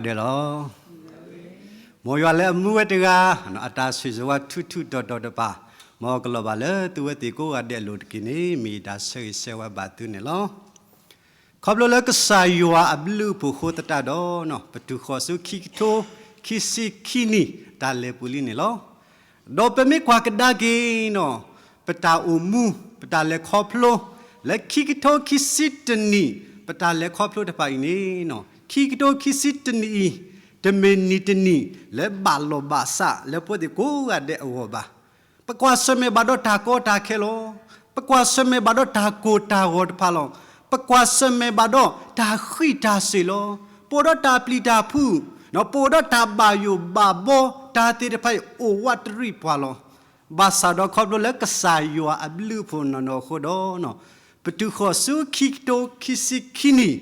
ဒဲးလီၤ. မ်ယွၤလၢအမူဝဲတဂၤ, အတၢ်ဆိၣ်ဂ့ၤဝါထူထူတီတီတဖၣ်, မ်ကလီၤဘၣ်လၢသုဝဲသ့ၣ်ကိးဂၤဒဲးအလိၤတက့ၢ်န့ၣ် မ့ၢ်ယတၢ်ဆၢဂ့ၤဆၢဝါဘၣ်သုန့ၣ်လီၤ. ခီဖျိလၢကစၢ်ယွၤအဘျုးအဖှိၣ်အဃိသတးဒီး, ပတုၤဃီၤဆူခံကထိခံဆံခံနံၣ်တၢ်လဲၤပူၤလံန့ၣ်လီၤ. ဒီးပမ့ၢ်ကွၢ်ကဒါက့ၤန့ၣ်, ပတၢ်အိၣ်မူ, ပတၢ်လဲၤခီဖျိ, လၢခံကထိခံဆံတနံၣ်, ပတၢ်လဲၤခီဖျိတဖၣ်အံၤန့ၣ်, ခံကထိခံဆံတနံၣ်အံၤ, တမ့ၢ်နံၣ်တနံၣ်လၢဘၣ်လီၢ်ဘၣ်စးလၢပဝဲသ့ၣ်ကိးဂၤဒဲးအဂီၢ်ဘၣ်. ပကွၢ်ဆၢၣ်မဲာ်ဘၣ်ဒီးတၢ်ကီတၢ်ခဲလီၤ. ပကွၢ်ဆၢၣ်မဲာ်ဘၣ်ဒီးတၢ်ကိၢ်တၢ်ဂီၤတဖၣ်လီၤ. ပကွၢ်ဆၢၣ်မဲာ်ဘၣ်ဒီးတၢ်ဃံးတၢ်စ့ၣ်လီၤ. ပအိၣ်ဒီးတၢ်ပျံၤတၢ်ဖုး, ပအိၣ်ဒီးတၢ်ဘၣ်ယိၣ်ဘၣ်ဘီ, တၢ်သ့ၣ်တဖၣ်အံၤအိၣ်ဝးတရံးပှၤလီၤ. ဘၣ်ဆၣ်ဒီးခီဖျိလၢကစၢ်ယွၤအဘျုးအဖှိၣ်နီၢ်နီၢ်အဃိဒီး, ပတုၤဃီၤဆူခံကထိခံဆံခံနံၣ်,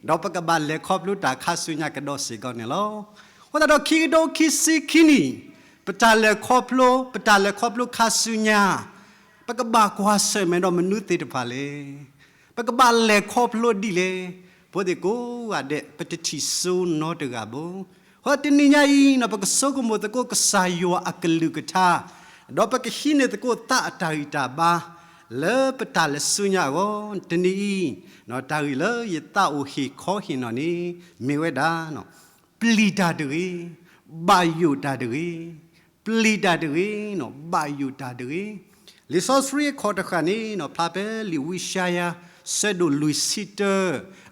ဒီးပကဘၣ်လဲၤခီဖျိတၢ်ခါဆူညါ ကဒီးစ့ၢ်ကီးန့ၣ်လီၤ. အဃိသတးဒီးခံကထိခံဆံခံနံၣ်, ပတၢ်လဲၤခီဖျိ, ပတၢ်လဲၤခီဖျိခါဆူညါ, ပကဘၣ်ကွၢ်ဆၢၣ်မဲာ်ဒီးမနုၤသ့ၣ်တဖၣ်လဲၣ်. ပကဘၣ်လဲၤခီဖျိဒ်လဲၣ်. ပဝဲသ့ၣ်ကိးဂၤဒဲး ပတထံၣ်စိနီတဂၤဘၣ်. အဃိတနံၤညါအံၤန့ၣ် ပကဆိကမိၣ်သကိးကစၢ်ယွၤအကလုၢ်ကထါ, ဒီးပကဟံးန့ၢ်သကိးသးအတၢ်ဂံၢ်တၢ်ဘါ, လၢပတၢ်လဲၤဆူညါအဂီၢ်, တနံၤအံၤ, တၢ်ဂ့ၢ်လၢယသးအိၣ်ဟ့ၣ်ခီဟ့ၣ်နီၤန့ၣ်, မ့ၢ်ဝဲဒၣ်, ပျံၤတၢ်တဂ့ၤ, ဘၣ်ယိၣ်တၢ်တဂ့ၤ, ပျံၤတၢ်တဂ့ၤ, ဘၣ်ယိၣ်တၢ်တဂ့ၤ. လံာ်စီဆှံအခီၣ်တဃၣ်န့ၣ် ဖျါဖဲလံာ်ဝံယၡါယၤ ဆၢဒိၣ်လွံၢ်ဆံတၢ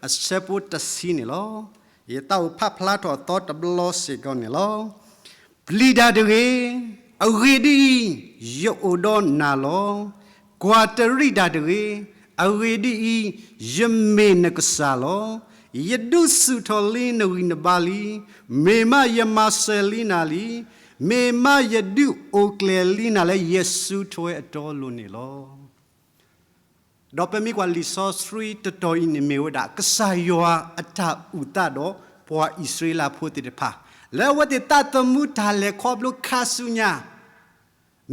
အဆၢဖိတဆံန့ၣ်လီၤ. ယသးအိၣ်ဖးဖျါထီၣ်အသီတဘျီစ့ၢ်ကီးန့ၣ်လီၤ. ပျံၤတၢ်တဂ့ၤ, အဂ့ၢ်ဒ်အံၤ, ယအိၣ်ဒီးနၤလီၤ. ကွၢ်တရံးတၢ်တဂ့ၤ, အဂ့ၢ်ဒ်အံၤ, ယမ့ၢ်နကစၢ်လီၤ. ယဒုးဆူၣ်ထီၣ်လံနဂံၢ်နဘါလံ, မ့ၢ်မးယမၤစၢၤလံနၤလံ, မ့ၢ်မးယဒုးအိၣ်ကျဲၤလံနၤလၢယစုထွဲအတီအလိၤန့ၣ်လီၤ. ဒီးပမ့ၢ်ကွၢ်လံာ်စီဆှံတတီၤအံၤန့ၣ်မ့ၢ်ဝဲဒၣ် ကစၢ်ယွၤအတၢ်အုၣ်သးဒီးပှၤအံၣ်စရ့လးဖိသ့ၣ်တဖၣ်, လၢအဝဲသ့ၣ်သးသမူတၢ်လဲၤခီဖျိခါဆူညါ,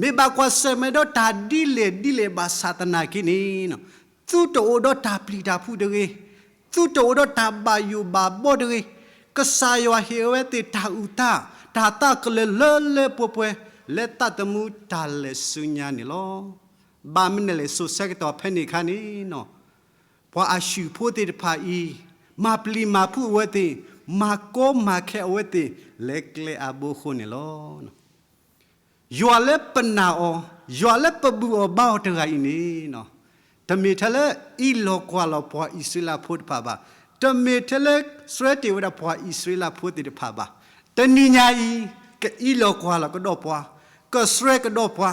မ့ၢ်ဘၣ်ကွၢ်ဆၢၣ်မဲာ်ဒီးတၢ်ဒ်လဲၣ်ဒ်လဲၣ်ဘၣ်ဆၣ်သနာ်က့န့ၣ်, သုတအိၣ်ဒီးတၢ်ပျံၤတၢ်ဖုးတဂ့ၤ, သုတအိၣ်ဒီးတၢ်ဘၣ်ယိၣ်ဘၣ်ဘီတဂ့ၤ, ကစၢ်ယွၤဟ့ၣ်အဝဲသ့ၣ်တၢ်အုၣ်သး, တၢ်သးကလၢာ်လၢလၢပှဲၤပှဲၤ, လၢသးသမူတၢ်လဲၤဆူညါန့ၣ်လီၤ. ဘၣ်မနုၤလဲၣ် စိၤဆၢကတီၢ်ဖဲန့ၣ်အခါန့ၣ်, ပှၤအၤၡူၢ်ဖိသ့ၣ်တဖၣ်အံၤ, မၤပျံၤမၤဖုးအဝဲသ့ၣ်, မၤကီမၤခဲအဝဲသ့ၣ်, လၢကျဲအဘိအဃိန့ၣ်လီၤ. ယွၤလၢပနာ်အီၤ, ယွၤလၢပဘူၣ်အီၤဘါအီၤတဂၤအံၤန့ၣ်, တမ့ၢ်ထဲလၢအံးလီၤကွၢ်လီၤပှၤအံၣ်စရ့လးဖိတဖၣ်ဘၣ်, တမ့ၢ်ထဲလၢဆှၢတ့ၢ်ဝဲဒၣ်ပှၤအံၣ်စရ့လးဖိသ့ၣ်တဖၣ်ဘၣ်, တနံၤညါအံၤ, ကအံးလီၤကွၢ်လီၤကဒီးပှၤ, ကဆှၢကဒီးပှၤ,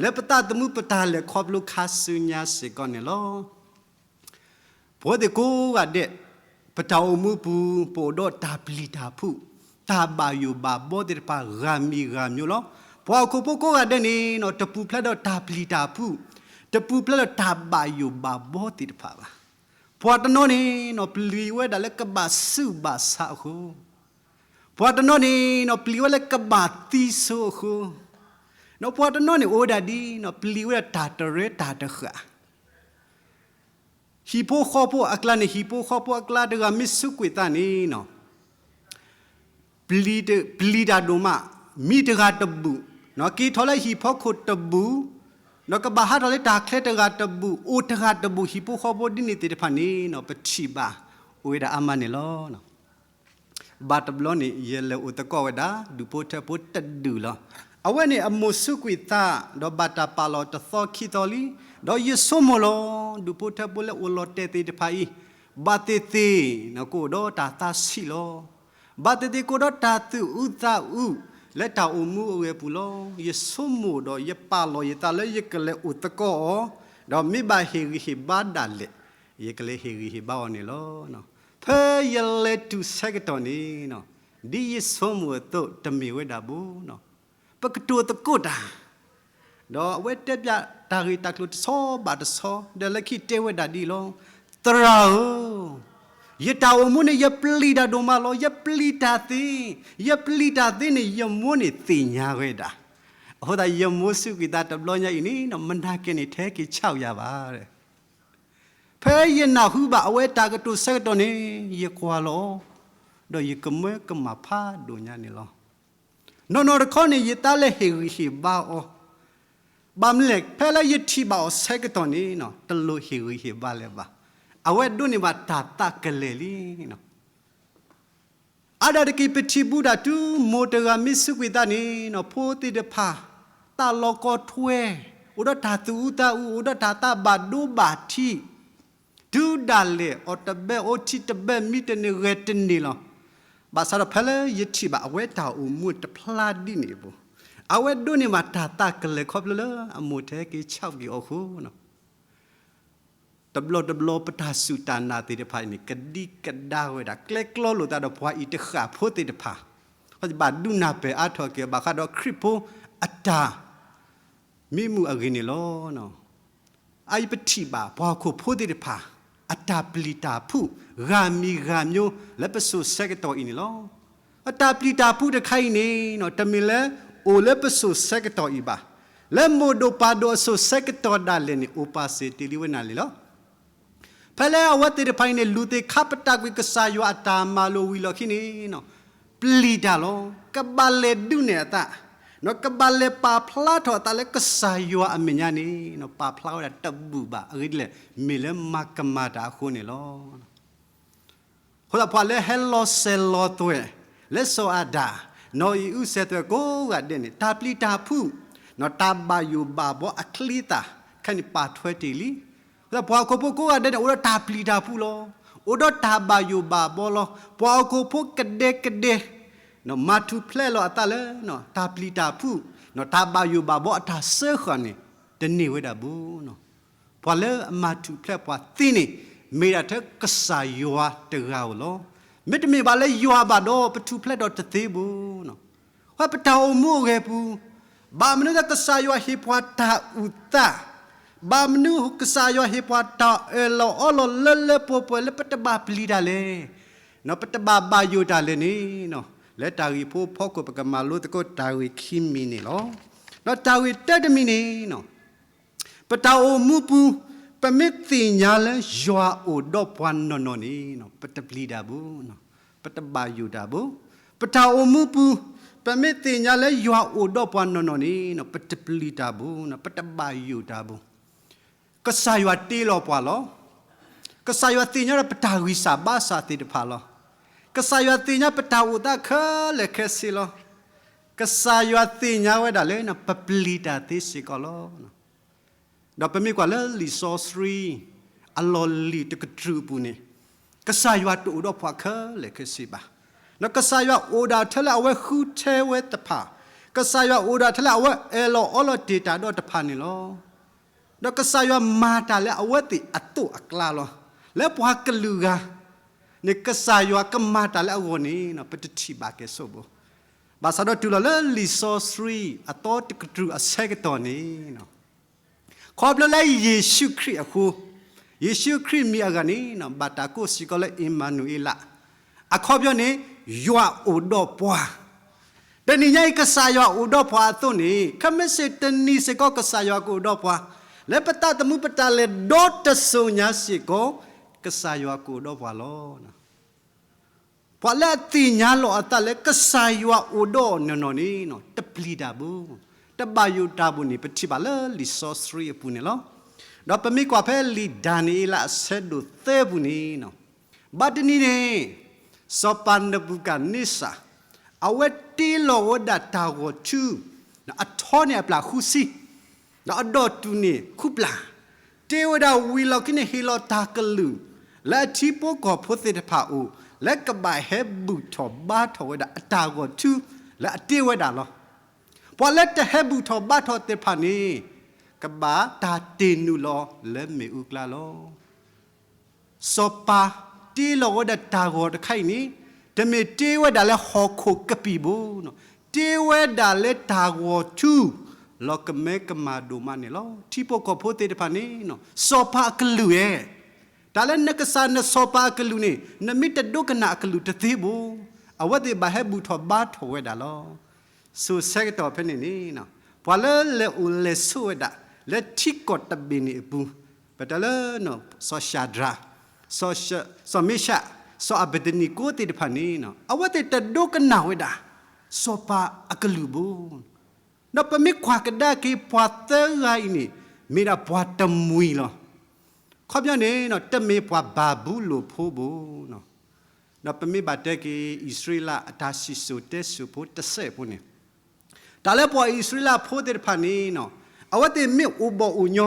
လၢပသးသမူပတၢ်လဲၤခီဖျိခါဆူညါစ့ၢ်ကီးန့ၣ်လီၤ. ပဝဲသ့ၣ်ကိးဂၤဒဲး, ပတၢ်အိၣ်မူပူၤ, ပအိၣ်ဒီးတၢ်ပျံၤတၢ်ဖုး, တၢ်ဘၣ်ယိၣ်ဘၣ်ဘီသ့ၣ်တဖၣ်ဂၤမံၤဂၤမံၤလီၤ. ပှၤဟီၣ်ခိၣ်ဖိကိးဂၤဒဲးန့ၣ်, တပူၤဖျဲးဒီးတၢ်ပျံၤတၢ်ဖုး, တပူၤဖျဲးဒီးတၢ်ဘၣ်ယိၣ်ဘၣ်ဘီသ့ၣ်တဖၣ်ဘၣ်. ပှၤတနီၤန့ၣ်, ပျံၤဝဲဒၣ်လၢကဘၣ်ဆူးဘၣ်ဆါအဃိ, ပှၤတနီၤန့ၣ်, ပျံၤဝဲလၢကဘၣ်သံဆိအဃိ, ဒီးပှၤတနီၤန့ၣ်အိၣ်ဝဲဒၣ်ဒ်, ပျံၤဝဲဒၣ်တၢ်တရဲတၢ်တဃာ် ဟံၣ်ဖိဃီဖိအကျါန့ၣ်, ဟံၣ်ဖိဃီဖိအကျါတဂၤမ့ၢ်စူးကွံာ်သးန့ၣ်, ပျံၤတၢ်ဒိၣ်မး, မံတဂၤတဘူၣ်, က့ၤထီၣ်လၢဟံၣ်ဖီခိၣ်တဘူၣ်, ဒီးကဘၣ်ဟးထီၣ်လၢတၢ်ချၢတဂၤတဘူၣ်, အိၣ်တဂၤတဘူၣ်, ဟံၣ်ဖိဃီဖိဒ်န့ၣ်သ့ၣ်တဖၣ်န့ၣ်, ပထံၣ်ဘၣ်အိၣ်ဝဲဒၣ်အါမးန့ၣ်လီၤ. ဘၣ်တဘျီန့ၣ် ယလဲၤအိၣ်သကိးဝဲဒၣ် ဒူၣ်ဖိထၢဖိတဒူၣ်လီၤ. အဝဲန့ၣ်အမိၢ်စူးကွံာ်သး, ဒီးဘၣ်တၢ်ပာ်လီၤတသီခံသီလံ, ဒီးယဆိကမိၣ်လီၤ, ဒူၣ်ဖိထၢဖိလၢ အိၣ်လီၤတဲာ်သ့ၣ်တဖၣ်အံၤ, ဘၣ်သ့ၣ်သ့ၣ်, ကအိၣ်ဒီးတၢ်သးဆံးလီၤ. ဘၣ်သ့ၣ်သ့ၣ်ကအိၣ်ဒီးတၢ်သူၣ်အုးသးအုး, လၢတၢ်အိၣ်မူအဂီၢ်ပူၤလီၤ. ယဆိကမိၣ်ဒီးယပာ်လီၤယသးလၢယကလဲၤအိၣ်သကိးအီၤ, ဒီးမ့ၢ်ဘၣ်ဟ့ၣ်ဂံၢ်ဟ့ၣ်ဘါဒၣ်လဲာ်, ယကလဲၤဟ့ၣ်ဂံၢ်ဟ့ၣ်ဘါအီၤန့ၣ်လီၤ. ဖဲယလဲၤတုၤဆၢကတီၢ်န့ၣ်, ဒ်ယဆိကမိၣ်အသိးတမ့ၢ်ဝဲဒၣ်ဘၣ်. ပကတိၤသကိးတၢ်, ဒီးအဝဲတဲပျးတၢ်ဂ့ၢ်တၢ်ကျိၤတဆီဘၣ်တဆီ, ဒီးလၢခံတဲဝဲဒၣ်ဒ်အံၤလီၤ, သရၣ်ဧၢ, ယတၢ်အိၣ်မူန့ၣ် ယပျံၤတၢ်ဒိၣ်မးလီၤ. ယပျံၤတၢ်သ့, ယပျံၤတၢ်သ့န့ၣ် ယမိၢ်န့ၣ်သ့ၣ်ညါဝဲဒၣ်. အဃိသတးယမိၢ်စူးကွံာ်သးတဘျီညါအံၤန့ၣ်, မနၤကဲန့ၣ် ထဲက့ၤဆၣ်ယၤဘၣ်. ဖဲယနၢ်ဟူဘၣ်အဝဲတၢ်ကတိၤဆၢကတီၢ်န့ၣ်, ယကွၢ်လီၤ ဒီးယကမၢကမၣ်ဖးဒိၣ်ညါန့ၣ်လီၤ. နီၢ်နီၢ်တခီန့ၣ် ယသးလဲၤဟ့ၣ်ဂံၢ်ဟ့ၣ်ဘါအီၤ, ဘၣ်မနုၤလဲၣ် ဖဲလၢယထံၣ်ဘၣ်အီၤဆၢကတီၢ်န့ၣ် တလိၣ်ဟ့ၣ်ဂံၢ်ဟ့ၣ်ဘါလၢၤဘၣ်. အဝဲဒိးန့ၢ်ဘၣ်တၢ်သးကလဲာ်လံ. အါဒၣ်တက့ၢ် ပထံၣ်ဘူးဒၣ်တုၤမိၢ်တဂၤမ့ၢ်စူးကွံာ်သးန့ၣ် ဖိသ့ၣ်တဖၣ် သးလီၤကီထွဲ, အိၣ်ဒီးတၢ်သူၣ်အူသးအူ, အိၣ်ဒီးတၢ်သးဘၣ်ဒိဘၣ်ထံး, တုၤဒၣ်လဲာ် အီၣ်တဘဲ အိၣ်ထံးတဘဲ မံတန့ၢ်ဂဲၤတန့ၢ်လီၤ. ဘၣ်ဆၣ်ဒီးဖဲလၢယထံၣ်ဘၣ်အဝဲတၢ်အိၣ်မူတဖျါဒ်န့ၣ်အပူၤ, အဝဲဒိးန့ၢ်ဘၣ်တၢ်သးကလဲာ်ခီဖျိလၢအမိၢ်ထဲက့ၤဆါက့ၤအီၤအဃိ တဘျီတဘျီပတၢ်စူၢ်တၢ်နာ်သ့ၣ်တဖၣ်အံၤန့ၣ် ကဒံကဒါဝဲဒၣ် ကျဲကျီလိာ်သးဒီးပှၤအံၤတဃၣ်ဖိသ့ၣ်တဖၣ်, ဘၣ်ဆၣ်ဒီးခရံာ်ဖိအတၢ်မံမုာ်အဂ့ၢ်န့ၣ်လီၤ. အအံၤပထံၣ်ဘၣ်ပှၤဟီၣ်ခိၣ်ဖိသ့ၣ်တဖၣ် အတၢ်ပျံၤတၢ်ဖုး ဂၤမံၤဂၤမံၤ လၢပစိၤဆၢကတီၢ်အံၤန့ၣ်လီၤ. အတၢ်ပျံၤတၢ်ဖုးတခါအံၤန့ၣ် တမ့ၢ်လၢအိၣ်လၢပစိၤဆၢကတီၢ်အံၤဘၣ်. လၢမိၢ်ဒိၣ်ပၢ်ဒိၣ်အစိၤဆၢကတီၢ်ဒၣ်လဲာ်န့ၣ် အိၣ်ပာ်စၢၤတ့ၢ်လံဝဲနၤလံလီၤ. ဖဲလၢအဝဲသ့ၣ်တဖၣ်အံၤန့ၣ် လူၤသ့ၣ်ခါပတာ်ကွံာ်ကစၢ်ယွၤအတၢ်မၤလိာ်ဝံၤလီၢ်ခံန့ၣ် ပျံၤတၢ်လီၤ. ကဘၣ်လဲၤဒုးနဲၣ်အသး, ကဘၣ်လဲၤပာ်ဖျါထီၣ်အသးလၢကစၢ်ယွၤအမဲာ်ညါန့ၣ် ပာ်ဖျါဝဲဒၣ်တဘူၣ်ဘၣ်. အဂ့ၢ်ဒ်လဲၣ်, မ့ၢ်လၢမၤကမၣ်တၢ်အဃိန့ၣ်လီၤ. အဃိသတးပှၤလၢဟဲလီၤစဲးလီၤသွဲၣ် လၢစီၤအၤဒၣ်, နီၢ်အံၤအုၣ်စဲးသွဲၣ်ကိးဂၤဒဲးန့ၣ် တၢ်ပျံၤတၢ်ဖုး, တၢ်ဘၣ်ယိၣ်ဘၣ်ဘှီအချံအသၣ် ခဲအံၤန့ၣ်ပာ်ထွဲတ့ၢ်လံ. အဃိသတးပှၤဟီၣ်ခိၣ်ဖိကိးဂၤဒဲးန့ၣ် အိၣ်ဒီးတၢ်ပျံၤတၢ်ဖုးလီၤ. အိၣ်ဒီးတၢ်ဘၣ်ယိၣ်ဘၣ်ဘှီလီၤ. ပှၤဟီၣ်ခိၣ်ဖိကဒဲကဒဲ မၤထူၣ်ဖျဲးလီၤအသးလၢ တၢ်ပျံၤတၢ်ဖုး, တၢ်ဘၣ်ယိၣ်ဘၣ်ဘှီအတၢ်စၢဃာ်န့ၣ် တန့ၢ်ဝဲဒၣ်ဘၣ်. ပှၤလၢအမၤထူၣ်ဖျဲးပှၤသ့န့ၣ် မ့ၢ်ဒၣ်ထဲကစၢ်ယွၤတဂၤဧိၤလီၤ. မ့တမ့ၢ်ဘၣ်လၢယွၤဘၣ်ဒီး ပထူၣ်ဖျဲးဒီးတသ့ဘၣ်. ပှၤပတၢ်အိၣ်မူအဂ့ၢ်ပူၤ, ဘၣ်မနုၤလၢကစၢ်ယွၤဟ့ၣ်ပှၤတၢ်အုၣ်သး, ဘၣ်မနုၤကစၢ်ယွၤဟ့ၣ်ပှၤတၢ်အၢၣ်လီၤအီလီၤလၢလၢပှဲၤပှဲၤလၢပတဘၣ်ပျံၤတၢ်လဲၣ်, ပတဘၣ်ဘၣ်ယိၣ်တၢ်လဲၣ်န့ၣ်, လၢတၢ်ဂ့ၢ်ဖိဖီခိၣ် ပကမၤလိသကိးတၢ်ဂ့ၢ်ခံမံၤန့ၣ်လီၤ. ဒီးတၢ်ဂ့ၢ်တၢတမံၤန့ၣ် ပတၢ်အိၣ်မူပူၤ ပမ့ၢ်သ့ၣ်ညါလၢယွၤအိၣ်ဒီးပှၤနီၢ်နီၢ်န့ၣ် ပတပျံၤတၢ်ဘၣ်, ပတဘၣ်ယိၣ်တၢ်ဘၣ်. ပတၢ်အိၣ်မူပူၤ ပမ့ၢ်သ့ၣ်ညါလၢယွၤအိၣ်ဒီးပှၤနီၢ်နီၢ်န့ၣ် ပတပျံၤတၢ်ဘၣ်, ပတဘၣ်ယိၣ်တၢ်ဘၣ်. ကစၢ်ယွၤတ့လီၤပှၤလီၤ. ကစၢ်ယွၤသ့ၣ်ညါဒီးပတၢ်ဂံၢ်စၢ်ဘါစၢ်သ့ၣ်တဖၣ်လီၤ. ကစၢ်ယွၤသ့ၣ်ညါပတၢ်အိၣ်သးခဲလၢာ်ခဲဆ့လီၤ. ကစၢ်ယွၤသ့ၣ်ညါဝဲဒၣ်လၢ ပပျံၤတၢ်သ့စ့ၢ်ကီးလီၤ. ဒီးပမ့ၢ်ကွၢ်လၢလံာ်စီဆှံ အလီၢ်လံၤတကတြူၢ်အပူၤန့ၣ်, ကစၢ်ယွၤတအိၣ်ဒီးပှၤခဲလၢာ်ခဲဆ့ဘၣ်. ဒီးကစၢ်ယွၤအိၣ်ဒၣ်ထဲလၢအဝဲဃုထၢဝဲတဖၣ်, ကစၢ်ယွၤအိၣ်ဒၣ်ထဲလၢအဝဲအၢၣ်လီၤအီလီၤတ့ၢ်တၢ်ဒီးတဖၣ်န့ၣ်လီၤ. ဒီးကစၢ်ယွၤမၤတၢ်လၢအဝဲသ့ၣ်အသိးအကျါလီၤ. လၢပှၤကလုာ်ဂၤန့ၣ် ကစၢ်ယွၤကမၤတၢ်လၢအဂီၢ်န့ၣ် ပတထံၣ်ဘၣ်ကဲၣ်ဆိးဘၣ်. ဘၣ်ဆၣ်ဒီးတုၤလီၤလၢလံာ်စီဆှံ အသီတကတြူၢ်အဆၢကတီၢ်န့ၣ် ခီဖျိလၢယ့ၣ်ၡူးခရံာ်အဃိ, ယ့ၣ်ၡူးခရံာ်မံၤအဂၤန့ၣ် ဘၣ်တၢ်ကိးစ့ၢ်ကီးလၢ အ့မၤနူၤအ့လး, အခီပညီန့ၣ် ယွၤအိၣ်ဒီးပှၤ. တနံၤညါအံၤ ကစၢ်ယွၤအိၣ်ဒီးပှၤအသိးန့ၣ် ခဲမုၢ်ဆ့ၣ်တနံၤစ့ၢ်ကီး ကစၢ်ယွၤကအိၣ်ဒီးပှၤ, လၢပသးသမူပတၢ်လဲၤဒီတစိၤညါစ့ၢ်ကီး ကစၢ်ယွၤကအိၣ်ဒီးပှၤလီၤ. ပှၤလၢအသ့ၣ်ညါလီၤအသးလၢကစၢ်ယွၤအိၣ်ဒီးနီၢ်နီၢ်န့ၣ် တပျံၤတၢ်ဘၣ်, တဘၣ်ယိၣ်တၢ်ဘၣ်န့ၣ် ပထံၣ်ဘၣ်လၢလံာ်စီဆှံအပူၤန့ၣ်လီၤ. ဒီးပမ့ၢ်ကွၢ်ဖဲလံာ်ဒၤနံးယ့လးအဆၢဒိၣ်သၢပူၤန့ၣ်, ဘၣ်တနံၤန့ၣ် စီၤပၤနဘူၤကၤန့စၢ် အဝဲတ့လီၤဝဲဒၣ်တၢ်ဂီၤထူ အထီန့ၢ်အပျၢ်ဃုဆံ ဒီးအဒီၣ်တူာ်န့ၣ်ဃုပျၢ်, တ့ဝဲဒၣ်ဝံၤလီၢ်ခံန့ၣ် ဟ့ၣ်လီၤတၢ်ကလုၢ် လၢအထံဖိကီၢ်ဖိသ့ၣ်တဖၣ်အအိၣ် လၢကဘၣ်ဟဲဘူၣ်ထီၣ်ဘါထီၣ်ဝဲဒၣ်အတၢ်ဂီၤထူလၢအတ့ဝဲဒၣ်လီၤ. ပှၤလၢတဟဲဘူၣ်ထီၣ်ဘါထီၣ်သ့ၣ်တဖၣ်န့ၣ် ကဘၣ်တၢ်တ့ၢ်နုာ်လီၤလၢမ့ၣ်အူကျါလီၤ. စီၤပၤတ့လီၤဝဲဒၣ်တၢ်ဂီၤတခါအံၤန့ၣ် တမ့ၢ်တ့ဝဲဒၣ်လၢဟီၣ်ခိၣ်ကပံာ်ဘၣ်, တ့ဝဲဒၣ်လၢတၢ်ဂီၤထူ လီၤကမၢကမၣ်ဒိၣ်မးန့ၣ်လီၤ. ထံဖိကီၢ်ဖိသ့ၣ်တဖၣ်န့ၣ် စီၤပၤအကလုၢ်ဧါ, တၢ်လၢနကစၢ်နစီၤပၤအကလုၢ်န့ၣ် နမ့ၢ်တဒိကနၣ်အကလုၢ်တသ့ဘၣ်. အဝဲသ့ၣ်ဘၣ်ဟဲဘူၣ်ထီၣ်ဘါထီၣ်ဝဲဒၣ်လီၤ. စိၤဆၢကတီၢ်ဖဲန့ၣ်န့ၣ် ပှၤလၢလဲၤအိၣ်လဲၤဆိးဝဲဒၣ် လၢထံကီၢ်တဘ့ၣ်န့ၣ်အပူၤ, ပတဲလၢ စီၤၡၤဒြး, စီၤမ့ၡး, စီၤအဘ့းနကိသ့ၣ်တဖၣ်န့ၣ် အဝဲသ့ၣ်တဒိကနၣ်ဝဲဒၣ် စီၤပၤအကလုၢ်ဘၣ်. ဒီးပမ့ၢ်ကွၢ်ကဒါက့ၤပှၤသၢဂၤအံၤန့ၣ် မ့ၢ်ဒၣ်ပှၤတမှံၤလီၤ. ခီပညီန့ၣ် တမ့ၢ်ပှၤဘၤဘူလိၣ်ဖိဘၣ်. ဒီးပမ့ၢ်ဘၣ်တဲက့ၤ အံၣ်စရ့လးအတၢ်စံၣ်စိၤတဲစိၤဖိတစဲးဖိန့ၣ်, တၢ်လၢပှၤအံၣ်စရ့လးဖိသ့ၣ်တဖၣ်န့ၣ် အဝဲသ့ၣ်မ့ၢ်အိၣ်ဘီၣ်အိၣ်ညီ,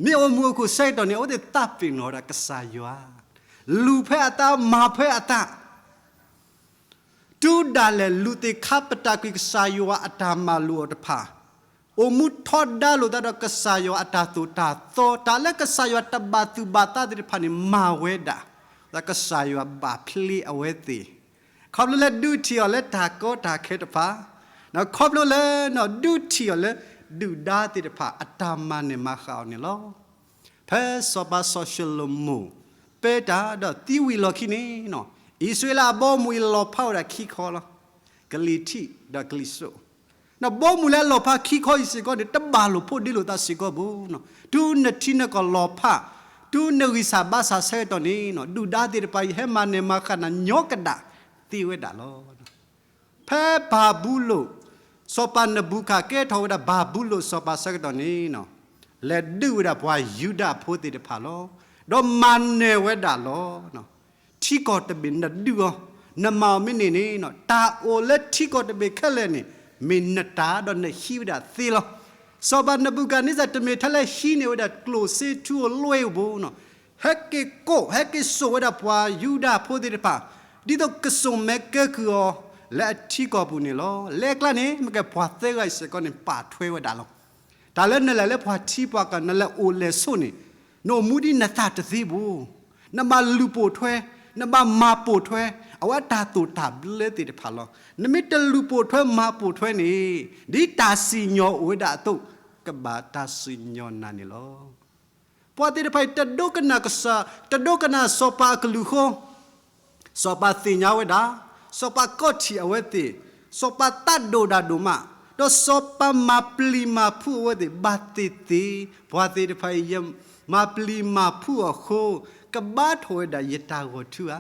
မ့ၢ်အိၣ်မုာ်အိၣ်ခုၣ်ဆၢကတီၢ်န့ၣ် အဝဲသ့ၣ်သးပ့ၤနီၣ်ဝဲဒၣ်ကစၢ်ယွၤ, လူၤဖဲအသး မၤဖဲအသး တုၤဒၣ်လဲာ်လူၤသ့ၣ်ခါပတာ်ကွံာ်ကစၢ်ယွၤအတၢ်မၤလိာ်အီၤတဖၣ်, အိၣ်မူထီဒါလိာ်သးဒီးကစၢ်ယွၤအတၢ်သိၣ်တၢ်သီ, တၢ်လၢကစၢ်ယွၤတဘၣ်သူၣ်ဘၣ်သးသ့ၣ်တဖၣ်န့ၣ် မၤဝဲဒၣ်, ဒီးကစၢ်ယွၤဘၣ်ဖျ့အဝဲသ့ၣ်, ခီဖျိလၢဒုးထံၣ်အီၤလၢတၢ်ကီတၢ်ခဲတဖၣ်, ဒီးခီဖျိလၢဒုးထံၣ်အီၤလၢဒုၣ်ဒါသ့ၣ်တဖၣ် အတၢ်မၤနၢၤမၤဃၣ်အီၤန့ၣ်လီၤ. ဖဲစီၤပၤစီၤၡလိၤမိၣ် ပၢတၢ်ဒီးသံဝံၤလီၢ်ခံန့ၣ်, အံၣ်စရ့လးအဘီအမုၢ်အံၤလီၤဖးဝဲဒၣ်ခံခီလီၤ. ကလံၤထံးဒီးကလံၤစိး, ဒီးဘီမုၢ်လၢအလီၤဖးခံခီအံၤစ့ၢ်ကီးန့ၣ် တဘၣ်လိာ်ဖိးဒ့လိာ်သးစ့ၢ်ကီးဘၣ်. တုၤနထံနကီၢ်လီၤဖး, တုၤနဂံၢ်စၢ်ဘါစၢ်ဆၢကတီၢ်န့ၣ် ဒုၣ်ဒါသ့ၣ်တဖၣ်အံၤ ဟဲမၤနၢၤမၤဃၣ်နၤညီကဒၣ်သ့ဝဲဒၣ်လီၤ. ဖဲဘၤဘူလိၣ်, စီၤပၤနဘူၤခၣ်ကဲထီၣ်ဝဲဒၣ်ဘၤဘူလိၣ်စီၤပၤဆၢကတီၢ်န့ၣ်, လဲၤဒုးဝဲဒၣ်ပှၤယူဒၤဖိသ့ၣ်တဖၣ်လီၤ. ဒီးမၤနၢၤဝဲဒၣ်လီၤ. ထံကီၢ်တဘ့ၣ်နဒုးအီၤ, နမၤအီၤမ့ၢ်န့ၢ်န့ၣ်, တၢ်အိၣ်လၢထံကီၢ်တဘ့ၣ်ခဲလၢာ်န့ၣ် မ့ၢ်နတၢ်ဒီးနဟံးဝဲဒၣ်သ့လီၤ. စီၤပၤနဘူၤခၣ်နံစၢ်တမ့ၢ်ထဲလၢဟံးန့ၢ်ဝဲဒၣ်ကျိၣ်စ့ထူဧိၤလွဲဧိၤဘၣ်, ဟဲက့ၤကိး ဟဲက့ၤစိာ်ဝဲဒၣ်ပှၤယူဒၤဖိသ့ၣ်တဖၣ်, ဒ်သိးကစိာ်မဲာ်ကဲကုၢ်အီၤ လၢအထံကီၢ်ပူၤန့ၣ်လီၤ. လၢအကျါန့ၣ် မ့ၢ်ကဲပှၤသၢဂၤအံၤစ့ၢ်ကီးန့ၣ် ပာ်ထွဲဝဲဒၣ်လီၤ. တၢ်လၢနလဲၤလၢပှၤထံပှၤကီၢ် နလဲၤအိၣ်လဲၤဆိးန့ၣ်, နအိၣ်မူဒ်နသးတသ့ဘၣ်. နဘၣ်လူၤပိာ်ထွဲ, နဘၣ်မၤပိာ်ထွဲ အဝဲတၢ်သိၣ်တၢ်ဘျၢသ့ၣ်တဖၣ်လီၤ. နမ့ၢ်တလူၤပိာ်ထွဲမၤပိာ်ထွဲန့ၣ်, ဒ်တၢ်စံၣ်ညီၣ်အိၣ်ဝဲဒၣ်အသိး, ကဘၣ်တၢ်စံၣ်ညီၣ်နၤန့ၣ်လီၤ. ပှၤသ့ၣ်တဖၣ်အံၤ တဒိကနၣ်ကစၢ်, တဒိကနၣ်စီၤပၤအကလုၢ်ဃိ, စီၤပၤသ့ၣ်ညါဝဲဒၣ်, စီၤပၤကိးထံၣ်အဝဲသ့ၣ်, စီၤပၤသးဒိၣ်ဒၣ်ဒိၣ်မး, ဒီးစီၤပၤမၤပျံၤမၤဖုးအဝဲသ့ၣ်ဘၣ်သ့ၣ်သ့, ပှၤသ့ၣ်တဖၣ်အံၤ ယမၤပျံၤမၤဖုးအီၤအဃိ, ကဘါထီၣ်ဝဲဒၣ်ယတၢ်ဂီၤထူဧါ.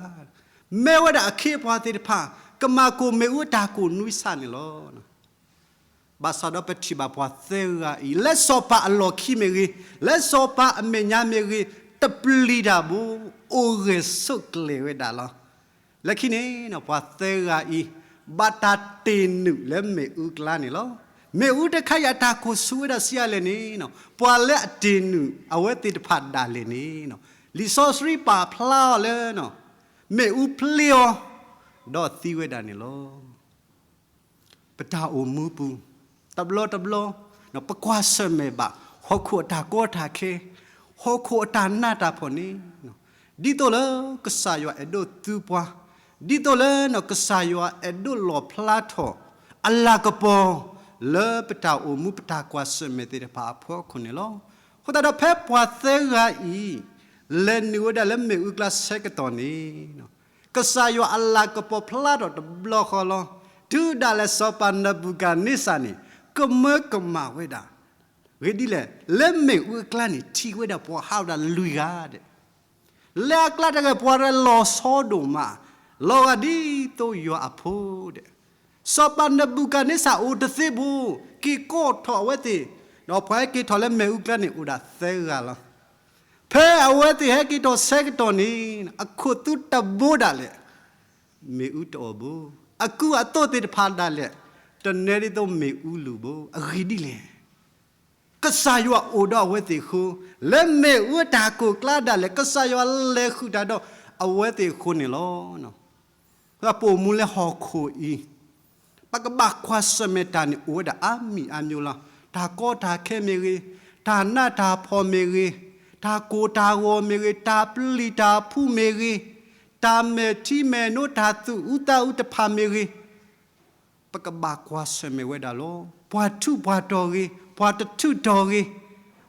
မ့ၢ်ဝဲဒၣ်အခ့အပှၤသ့ၣ်တဖၣ် ကမၤကိၢ်မ့ၣ်အူအတၢ်ကိၢ်နွံဆၣ်န့ၣ်လီၤ. ဘၣ်ဆၣ်ဒီးပထံၣ်ဘၣ်ပှၤသၢဂၤအံၤ လၢစီၤပၤအလီၢ်ခံမ့ၢ်ဂ့ၤ, လၢစီၤပၤအမဲာ်ညါမ့ၢ်ဂ့ၤ, တပျံၤတၢ်ဘၣ်, အိၣ်ဂဲၤဆိးကျဲၤဝဲဒၣ်လီၤ. လၢခံန့ၣ် ပှၤသၢဂၤအံၤ ဘၣ်တၢ်တ့ၢ်နုာ်လၢမ့ၣ်အူအကျါန့ၣ်လီၤ. မ့ၣ်အူတခါအံၤအတၢ်ကိၢ်ဆူၣ်ဝဲဒၣ်ဆံးအါလဲၣ်န့ၣ်, ပှၤလၢအတ့ၢ်နုာ်အဝဲသ့ၣ်တဖၣ်ဒၣ်လဲာ်န့ၣ်, လံာ်စီဆှံပာ်ဖျါအီၤလၢ မ့ၣ်အူဖျ့အီၤ, ဒီးသံဝဲဒၣ်န့ၣ်လီၤ. ပတၢ်အိၣ်မူပူၤ တဘျီတဘျီ ပကွၢ်ဆၢၣ်မဲာ်ဘၣ် ဟီၣ်ခိၣ်အတၢ်ကီတၢ်ခဲ, ဟီၣ်ခိၣ်အတၢ်နးတၢ်ဖှီၣ်န့ၣ်, ဒ်သိးလၢကစၢ်ယွၤအဲၣ်ဒိးသူပှၤ, ဒ်သိးလၢကစၢ်ယွၤအဲၣ်ဒိးလီၣ်ဖျါထီၣ် အလၤကပီၤ လၢပတၢ်အိၣ်မူပတၢ်ကွၢ်ဆၢၣ်မဲာ်သ့ၣ်တဖၣ်အဖီခိၣ်န့ၣ်လီၤ. အဃိသတးဒီးဖဲပှၤသၢဂၤအံၤ လဲၤနုာ်ဝဲဒၣ်လၢမ့ၣ်အူအကျါဆၢကတီၢ်န့ၣ် ကစၢ်ယွၤအလၤကပီၤဖျါထီၣ်တဘျီဃီလီၤ. တုၤဒၣ်လဲာ်စီၤပၤနဘူၤခၣ်နံစၢ်န့ၣ် ကမၢကမၣ်ဝဲဒၣ်, ဂ့ၢ်ဒ်လဲၣ်, လၢမ့ၣ်အူအကျါန့ၣ် ထံၣ်ဝဲဒၣ်ပှၤဟးဝဲဒၣ်လွံၢ်ဂၤဒဲး, လၢအကျါတဂၤပှၤလီၤဆီဒိၣ်မး, လီၤဂာ်ဒ်သိးယွၤအဖိဒဲး, စီၤပၤနဘူၤခၣ်နံစၢ်အိၣ်တသ့ဘၣ်, က့ၤကိးထီၣ်အဝဲသ့ၣ်, ဒီးပှၤဟဲက့ၤထီၣ်လၢမ့ၣ်အူအကျါန့ၣ် အိၣ်ဒၣ်သၢဂၤလီၤ. ဖဲအဝဲသ့ၣ်ဟဲက့ၤထီၣ်ဆၢကတီၢ်န့ၣ် အခိၣ်သူတဘိဒၣ်လဲာ် မ့ၣ်အူတအိၣ်ဘၣ်, အကူအသိးသ့ၣ်တဖၣ်ဒၣ်လဲာ် တနဲဒ်သိးမ့ၣ်အူလူၤဘၣ်. အဂ့ၢ်ဒ်လဲၣ်, ကစၢ်ယွၤအိၣ်ဒီးအဝဲသ့ၣ်အဃိ, လၢမ့ၣ်အူအတၢ်ကိၢ်ကျါဒၣ်လဲာ် ကစၢ်ယွၤလဲၤဃုာ်တၢ်ဒီးအဝဲသ့ၣ်အဃိန့ၣ်လီၤ. ပအိၣ်မူလၢဟီၣ်ခိၣ်အံၤ ပကဘၣ်ကွၢ်ဆၢၣ်မဲာ်တၢ်န့ၣ် အိၣ်ဝဲဒၣ်အါမံၤအါမျိုးလီၤ. တၢ်ကီတၢ်ခဲမ့ၢ်ဂ့ၤ, တၢ်နးတၢ်ဖှီၣ်မ့ၢ်ဂ့ၤ, တၢ်ကိၢ်တၢ်ဂီၤမ့ၢ်ဂ့ၤ, တၢ်ပျံၤတၢ်ဖုးမ့ၢ်ဂ့ၤ, တၢ်မဲာ်ထံမဲာ်နိတၢ်သူၣ်အုးသးအုးတဖၣ်မ့ၢ်ဂ့ၤ, ပကဘၣ်ကွၢ်ဆၢၣ်မဲာ်ဝဲဒၣ်လီၤ. ပှၤထူးပှၤတီၤဂ့ၤ, ပှၤတထူးတီၤဂ့ၤ,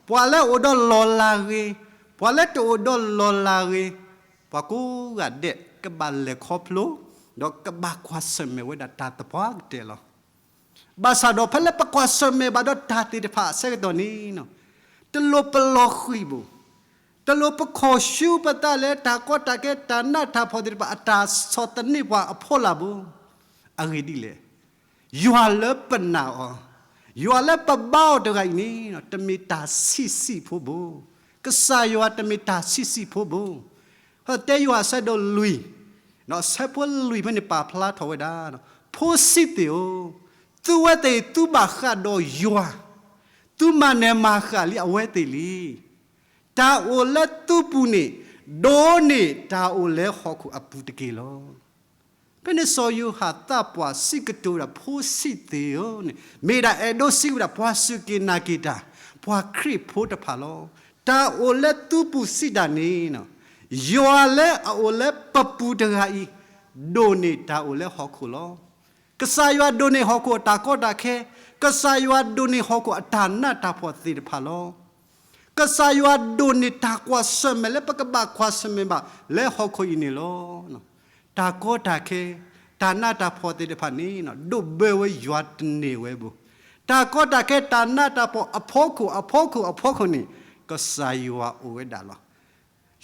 ပှၤလၢအိၣ်ဒီးလီၢ်လၤဂ့ၤ, ပှၤလၢတအိၣ်ဒီးလီၢ်လၤဂ့ၤ, ပှၤကိးဂၤဒဲး ကဘၣ်လဲၤခီဖျိ, ဒီးကဘၣ်ကွၢ်ဆၢၣ်မဲာ်ဝဲဒၣ်တၢ်သပှၢ်ကတၢၢ်လီၤ. ဘၣ်ဆၣ်ဒီးဖဲလၢပကွၢ်ဆၢၣ်မဲာ်ဘၣ်ဒီးတၢ်သ့ၣ်တဖၣ်အဆၢကတီၢ်န့ၣ်, တလိၣ်ပလီၤဃံၤဘၣ်, တလိၣ်ပခီၣ်ဆူပသးလၢတၢ်ကီတၢ်ခဲတၢ်နးတၢ်ဖှီၣ်သ့ၣ်တဖၣ်အတၢ်ဆီၣ်သနံးပှၤအဖီလာ်ဘၣ်. အဂ့ၢ်ဒ်လဲၣ်, ယွၤလၢပနာ်အီၤ, ယွၤလၢပဘါအီၤတဂၤအံၤန့ၣ် တမ့ၢ်တၢ်ဆံးဆံးဖိဘၣ်. ကစၢ်ယွၤတမ့ၢ်တၢ်ဆံးဆံးဖိဘၣ်. ဟၢတဲယိၤဟၣ်အဆၢဒိၣ်လွံၢ်, ဒီးအဆၢဖိလွံၢ်ဖဲန့ၣ်ပာ်ဖျါထီၣ်ဝဲဒၣ်, ဖိဆံးသ့ၣ်ဧၢ, သုဝဲသ့ၣ်သုဘၣ်ဃးဒီးယွၤ, သုမၤနၢၤမၤဃၣ်လံအဝဲသ့ၣ်လံ. တၢ်အိၣ်လၢသုပူၤန့ၣ်, ဒိၣ်န့ၢ်တၢ်အိၣ်လၢဟီၣ်ခိၣ်အပူၤတက့ၢ်လီၤ. ဖဲန့ၣ်စီၤယိၤဟၣ်သးပှၢ်စံးကတိၤဝဲဒၣ် ဖိဆံးသ့ၣ်ဧၢန့ၣ် မ့ၢ်ဒၣ်အဲၣ်ဒိးစံးဝဲဒၣ်ပှၤစူၢ်က့ၤနာ်က့ၤတၢ်, ပှၤခရံာ်ဖိတဖၣ်လီၤ. တၢ်အိၣ်လၢသုပူၤစံးတၢ်န့ၣ်, ယွၤလၢအအိၣ်လၢပပူၤတဂၤအံၤ, ဒိၣ်န့ၢ်တၢ်အိၣ်လၢဟီၣ်ခိၣ်လီၤ. ကစၢ်ယွၤဒိၣ်န့ၢ်ဟီၣ်ခိၣ်အတၢ်ကီတၢ်ခဲ, ကစၢ်ယွၤဒိၣ်န့ၢ်ဟီၣ်ခိၣ်အတၢ်နးတၢ်ဖှီၣ်သ့ၣ်တဖၣ်လီၤ. ကစၢ်ယွၤဒိၣ်န့ၢ်တၢ်ကွၢ်ဆၢၣ်မဲာ်လၢပကဘၣ်ကွၢ်ဆၢၣ်မဲာ်ဘၣ်လၢဟီၣ်ခိၣ်အံၤန့ၣ်လီၤ. တၢ်ကီတၢ်ခဲ, တၢ်နးတၢ်ဖှီၣ်သ့ၣ်တဖၣ်န့ၣ် ဒိးဘၢဝဲယွၤတန့ၢ်ဝဲဘၣ်. တၢ်ကီတၢ်ခဲတၢ်နးတၢ်ဖှီၣ်အဖီခိၣ်အဖီခိၣ်အဖီခိၣ်န့ၣ် ကစၢ်ယွၤအိၣ်ဝဲဒၣ်လီၤ.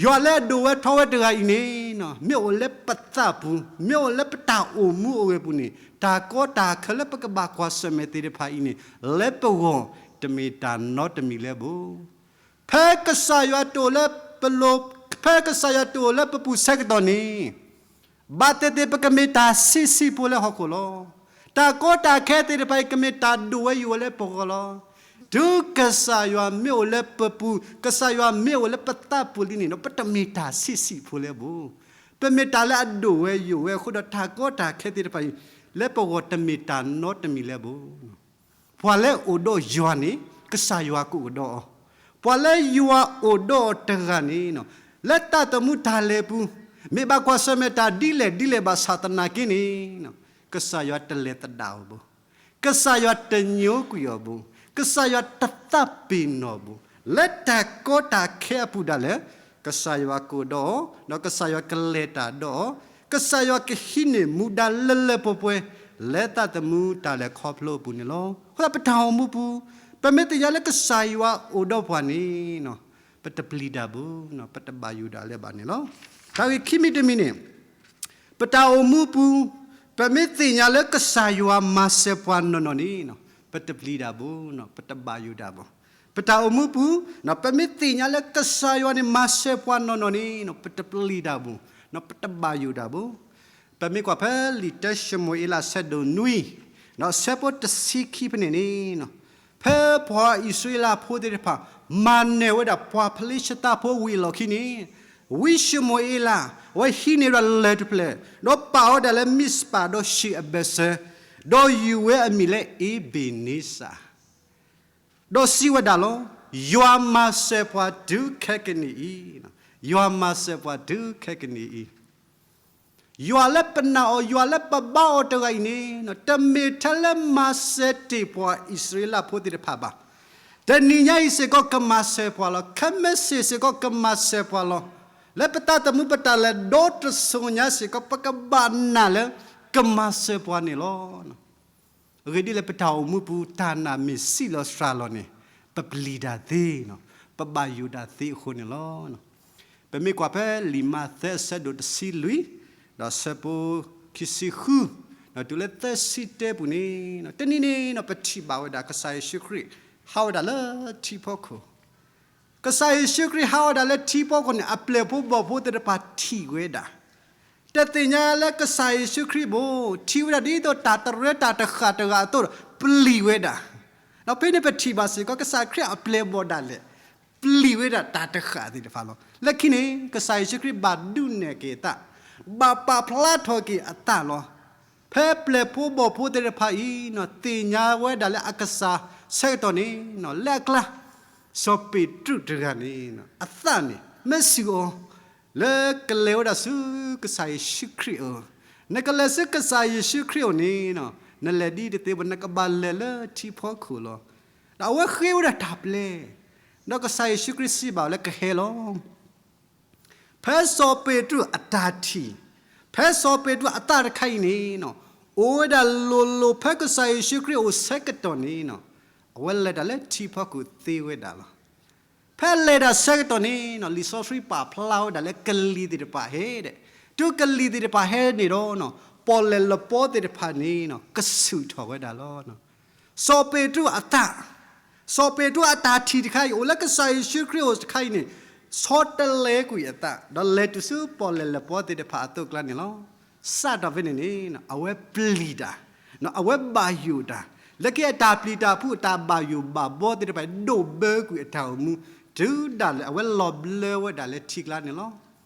ယွၤလၢအဒိၣ်ဝဲထီဝဲတဂၤအံၤန့ၣ်, မ့ၢ်အိၣ်လၢပသးပူၤ, မ့ၢ်အိၣ်လၢပတၢ်အိၣ်မူအိၣ်ဂဲၤပူၤန့ၣ် တၢ်ကီတၢ်ခဲလၢပကဘၣ်ကွၢ်ဆၢၣ်မဲာ်သ့ၣ်တဖၣ်အံၤန့ၣ် လၢပဂီၢ်တမ့ၢ်တၢ်နီတမံၤလၢၤဘၣ်. ဖဲကစၢ်ယွၤတအိၣ်လၢပလိၤ, ဖဲကစၢ်ယွၤတအိၣ်လၢပပူၤဆၢကတီၢ်န့ၣ် ဘၣ်သ့ၣ်သ့ၣ်ပကမ့ၢ်တၢ်ဆံးဆံးဖိလၢဟီၣ်ခိၣ်လီၤ. တၢ်ကီတၢ်ခဲသ့ၣ်တဖၣ်အံၤ ကမ့ၢ်တၢ်ဒိၣ်ဝဲယိာ်ဝဲလၢပဂီၢ်လီၤ. တုၤကစၢ်ယွၤမ့ၢ်အိၣ်လၢပပူၤ, ကစၢ်ယွၤမ့ၢ်အိၣ်လၢပသးပူၤလံန့ၣ်ဒီး ပတမ့ၢ်တၢ်ဆံးဆံးဖိလၢၤဘၣ်. ပမ့ၢ်တၢ်လၢအဒိၣ်ဝဲယိာ်ဝဲအဃိဒီး တၢ်ကီတၢ်ခဲသ့ၣ်တဖၣ်အံၤ လၢပဂီၢ်တမ့ၢ်တၢ်နီတမံၤလၢၤဘၣ်. ပှၤလၢအိၣ်ဒီးယွၤန့ၣ် ကစၢ်ယွၤကအိၣ်ဒီးအီၤ, ပှၤလၢယွၤအိၣ်ဒီးအီၤတဂၤန့ၣ် လၢသးသမူတၢ်လဲၤပူၤ မ့ၢ်ဘၣ်ကွၢ်ဆၢၣ်မဲာ်တၢ်ဒ်လဲၣ်ဒ်လဲၣ်ဘၣ်ဆၣ်သနာ်က့န့ၣ် ကစၢ်ယွၤတလဲၤသဒၣ်အီၤဘၣ်. ကစၢ်ယွၤတညိကွံာ်အီၤဘၣ်. ကစၢ်ယွၤတသးပ့ၤနီၣ်ဘၣ်. လၢတၢ်ကီတၢ်ခဲအပူၤဒၣ်လဲာ် ကစၢ်ယွၤကအိၣ်ဒီးအီၤ, ဒီးကစၢ်ယွၤကလဲၤတၢ်ဒီးအီၤ, ကစၢ်ယွၤကဟံးန့ၢ်မူဒါလၢလၢပှဲၤပှဲၤ လၢသးသမူတၢ်လဲၤခီဖျိအပူၤန့ၣ်လီၤ. အဃိဒီးပတၢ်အိၣ်မူပူၤ ပမ့ၢ်သ့ၣ်ညါလၢကစၢ်ယွၤအိၣ်ဒီးပှၤန့ၣ် ပတပျံၤတၢ်ဘၣ်, ပတဘၣ်ယိၣ်ဒၣ်လၢၤဘၣ်န့ၣ်လီၤ. တၢ်ဂ့ၢ်ခံမံၤတမံၤန့ၣ် ပတၢ်အိၣ်မူပူၤ ပမ့ၢ်သ့ၣ်ညါလၢကစၢ်ယွၤမၤစၢၤပှၤနီၢ်နီၢ်န့ၣ် ပတပျံၤတၢ်ဘၣ်, ပတဘၣ်ယိၣ်တၢ်ဘၣ်. ပတၢ်အိၣ်မူပူၤ ပမ့ၢ်သ့ၣ်ညါလၢကစၢ်ယွၤန့ၣ်မၤစၢၤပှၤနီၢ်နီၢ်န့ၣ် ပတပျံၤတၢ်ဘၣ်, ပတဘၣ်ယိၣ်တၢ်ဘၣ်. ပမ့ၢ်ကွၢ်ဖဲလံာ်တၢၡမူၤအ့လးအဆၢဒိၣ်နွံ ဒီးအဆၢဖိတဆံခံဖဲန့ၣ်န့ၣ် ဖဲပှၤအံၣ်စရ့လးဖိသ့ၣ်တဖၣ် မၤနၢၤဝဲဒၣ်ပှၤဖလ့ၡသးဖိဝံၤအလီၢ်ခံန့ၣ်, ဝံၡမူၤအ့လး အဝဲဟံးန့ၢ်ဝဲဒၣ်လၢၢ်တဖျၢၣ် ဒီးပာ်ဝဲဒၣ်လၢမံးစပၤဒီးၡ့ၣ်အဘၢၣ်စၢၤ, ဒီးယူၤဝဲအမံၤလၢအ့ဘ့ၣ်နံစၢ် ဒီးစံးဝဲဒၣ်လီၤ, ယွၤမၤစၢၤပှၤတုၤခဲကနံၣ်အံၤ, ယွၤမၤစၢၤပှၤတုၤခဲကနံၣ်အံၤ. ယွၤလၢပနာ်အီၤ ယွၤလၢပဘါအီၤတဂၤအံၤန့ၣ် တမ့ၢ်ထဲလၢမၤစၢၤတ့ၢ်ပှၤအံၣ်စရ့လးဖိသ့ၣ်တဖၣ်ဘၣ်. တနံၤညါအံၤစ့ၢ်ကီးကမၤစၢၤပှၤလီၤ. ခဲမုၢ်ဆ့ၣ်စ့ၢ်ကီးကမၤစၢၤပှၤလီၤ. လၢပသးသမူပတၢ်လဲၤဒီတစိၤညါစ့ၢ်ကီး ပကဘၣ်နာ်လၢကမၤစၢၤပှၤန့ၣ်လီၤ. အဂ့ၢ်ဒ်လဲၣ် ပတၢ်အိၣ်မူပူၤ တၢ်နာ်မ့ၢ်ဆံးလီၤစှၤလီၤန့ၣ် ပပျံၤတၢ်သ့, ပဘၣ်ယိၣ်တၢ်သ့အဃိန့ၣ်လီၤ. ပမ့ၢ်ကွၢ်ဖဲလံာ်မးသဲအဆၢဒိၣ်တဆံလွံၢ် ဒီးအဆၢဖိခံဆံဃု ဒီးတုၤလၢသၢဆံတၢပူၤန့ၣ် တနံၤန့ၣ် ပထံၣ်ဘၣ်ဝဲဒၣ်ကစၢ်ယ့ၣ်ၡူးခရံာ် ဟးဝဲဒၣ်လၢထံဖီခိၣ် ကစၢ်ယ့ၣ်ၡူးခရံာ်ဟးဝဲဒၣ်လၢထံဖီခိၣ်န့ၣ် အပျဲၢ်ဖိဘီၣ်ဖိသ့ၣ်တဖၣ်ထံၣ်ဝဲဒၣ်, တသ့ၣ်ညါလၢကစၢ်ယ့ၣ်ၡူးခရံာ်ဘၣ်, ထံၣ်ဝဲဒၣ်ဒ်သိးတၢ်တရၢတၢ်တဃာ်တဂၤအသိးဒီး ပျံၤဝဲဒၣ်. ဒီးဖဲန့ၣ်ပထံၣ်ဘၣ်စ့ၢ်ကီး ကစၢ်ခရံာ်အပျဲၢ်ဘီၣ်ဒၣ်လဲာ် ပျံၤဝဲဒၣ်တၢ်တဃာ်သ့ၣ်တဖၣ်လီၤ. လၢခံန့ၣ် ကစၢ်ယ့ၣ်ၡူးခရံာ်ဘၣ်ဒုးနဲၣ်က့ၤအသး, ဘၣ်ပာ်ဖျါထီၣ်က့ၤအသးလီၤ. ဖဲပျဲၢ်ဖိဘီၣ်ဖိသ့ၣ်တဖၣ်အံၤ သ့ၣ်ညါဝဲဒၣ်လၢအကစၢ်ဆၢကတီၢ်န့ၣ် လၢအကျါ စီၤပ့းတရူးတဂၤန့ၣ် အသးန့ၣ် မ့ၢ်စူၤအီၤ လၢကလဲၤဝဲဒၣ်ဆူကစၢ်ယ့ၣ်ၡူးခရံာ်အအိၣ်, နကလဲၤဆူကစၢ်ယ့ၣ်ၡူးခရံာ်အအိၣ်န့ၣ် နလဲၤဒ်တသ့ဘၣ် နကဘၣ်လဲၤလၢထံဖီခိၣ်လီၤ. ဒီးအဝဲဃ့ဝဲဒၣ်တၢ်ပျဲ, ဒီးကစၢ်ယ့ၣ်ၡူးခရံာ်စံးဘၣ်အီၤလၢကဟဲလီၤ. ဖဲစီၤပ့းတရူးအတၢ်ထံၣ်, ဖဲစီၤပ့းတရူးအသးတခါအံၤန့ၣ် အိၣ်ဝဲဒၣ်လိၤလိၤဖဲကစၢ်ယ့ၣ်ၡူးခရံာ်အိၣ်ဆၢကတီၢ်န့ၣ် အဝဲလဲၤတၢ်လၢထံဖီခိၣ်သ့ဝဲဒၣ်လီၤ. ဖဲလဲၤတၢ်ဆၢကတီၢ်န့ၣ် လံာ်စီဆှံပာ်ဖျါဝဲဒၣ်လၢကလံၤသ့ၣ်တဖၣ်ဟဲဒီး, တုၤကလံၤသ့ၣ်တဖၣ်ဟဲန့ၣ်ဒီး ပီၣ်လဲၣ်လပီသ့ၣ်တဖၣ်န့ၣ် ကဆူၣ်ထီၣ်ဝဲဒၣ်လီၤ. စီၤပ့းတရူးအသး, စီၤပ့းတရူးအတၢ်ထံၣ်တခါအံၤ အိၣ်လၢကစၢ်ယ့ၣ်ၡူးခရံာ်အအိၣ်တခါအံၤန့ၣ် ဆီတလဲကွံာ်အသး ဒီးလဲၤတုၤဆူပီၣ်လဲၣ်လပီသ့ၣ်တဖၣ်အသိးအကျါန့ၣ်လီၤ. စးထီၣ်ဖဲန့ၣ်န့ၣ် အဝဲပျံၤတၢ်, အဝဲဘၣ်ယိၣ်တၢ်, လၢခံအတၢ်ပျံၤတၢ်ဖုးအတၢ်ဘၣ်ယိၣ်ဘၣ်ဘီသ့ၣ်တဖၣ် ဒိၣ်ဘၢကွံာ်အတၢ်အိၣ်မူ တုၤဒၣ်လဲာ်အဝဲလီၤဘျၢဝဲဒၣ်လၢထံကျါန့ၣ်လီၤ.